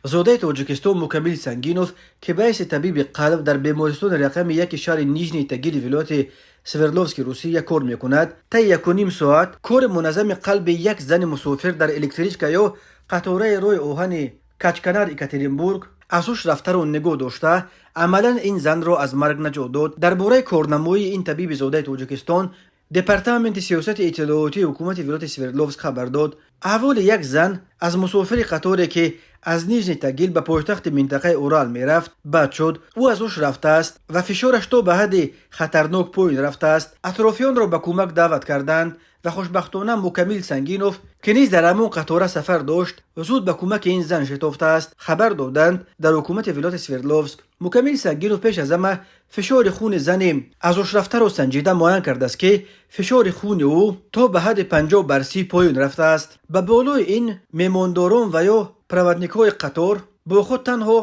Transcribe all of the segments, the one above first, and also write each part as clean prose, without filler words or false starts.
Зодаи Тоҷикистон Мукамил Сангинов, ки ба ҳайси табиби қалб дар бемористони рақами яки шаҳри Нижний Тагили вилояти Свердловски Русия кор мекунад, таи 1,5 соат кори муназзами қалби як зани мусофир дар электричка ё қатораи роҳи оҳани Качканар Екатеринбург аз ҳуш рафтаро нигоҳ дошта, амалан ин занро аз марг наҷот дод. Дар бораи корнамоии ин табиби зодаи Тоҷикистон Департаменти сиёсати иттилоотии ҳукумати вилояти Свердловск хабар дод. Аҳволи як зан аз мусофири қаторе, ки аз Нижний Тагил ба пойтахти минтақаи Урал мерафт, бад шуд. Ӯ аз ҳуш рафтааст ва фишораш то ба ҳадди хатарнок поин рафтааст. Атрофиёнро ба кӯмак даъват карданд ва хушбахтона Мукамил Сангинов, ки низ дар ҳамон қатора сафар дошт, зуд ба кӯмаки ин зан шитофтааст, хабар доданд дар ҳукумати вилояти Свердловск. Мукамил Сангинов пеш аз ҳама фишори хуни зани аз ҳушрафтаро санҷида, муайян кардааст, ки фишори хуни ӯ то ба ҳадди 50 бар 30 поён рафтааст. Ба болои ин, меҳмондорон ва ё проводникҳои қатор бо худ танҳо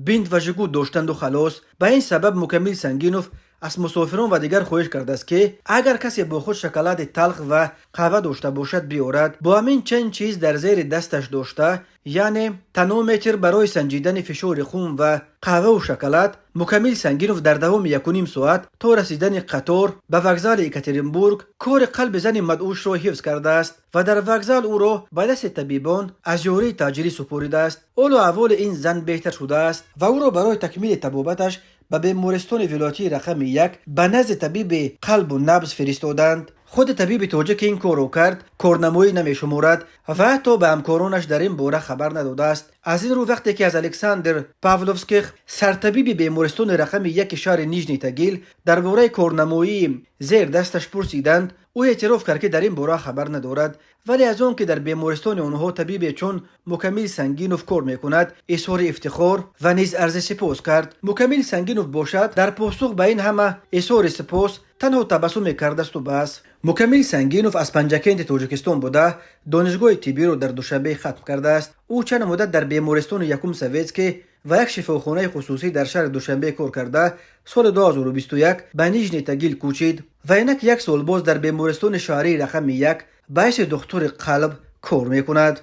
бинт ва жгут доштанду халос. Ба ин сабаб Мукамил Сангинов аз мусофирон ва дигар хоҳиш кардааст, ки агар касе бо худ шоколади талх ва қаҳва дошта бошад, биёрад. Бо ҳамин чанд чиз дар зери дасташ дошта, яъне тонометр барои санҷидани фишори хун ва қаҳваву шоколад, Мукамил Сангинов дар давоми 1,5 соат то расидани қатор ба вокзали Екатеринбург кори қалби зани мадҳушро ҳифз кардааст ва дар вокзал ӯро ба дасти табибон аз ёрии таъҷилӣ супоридааст. Ҳоло аҳволи ин зан беҳтар шудааст ва ӯро барои такмили табобаташ ба бемористони вилоятии рақами 1 ба назди табиби қалбу набз фиристоданд. Худи табиби тоҷик, ки ин корро кард, корнамоӣ намешуморад ва ҳатто ба ҳамкоронаш дар ин бора хабар надодааст. Аз ин рӯ, вақте ки аз Александр Павловских, сартабиби бемористони рақами яки шаҳри Нижний Тагил, дар бораи корнамоии зер дасташ пурсиданд, ӯ эътироф кард, ки дар ин бора хабар надорад, вале аз он ки дар бемористони онҳо табибе чун Мукамил Сангинов кор мекунад, изҳори ифтихор ва низ арзи сипос кард. Мукамил Сангинов бошад, дар посух ба ин ҳама изҳори сипос танҳо табассум мекардасту бас. Мукамил Сангинов аз Панҷакенти Тоҷикистон буда, донишгоҳи тиббиро дар Душанбе хатм кардааст. Ӯ чанд муддат дар бемористони якум Советский ва як шифохонаи хусусӣ дар шаҳри Душанбе кор карда, соли 2021 ба Нижний Тагил кӯчид ва инак як сол боз дар бемористони шаҳрии рақами 1 ба ҳайси духтури қалб кор мекунад.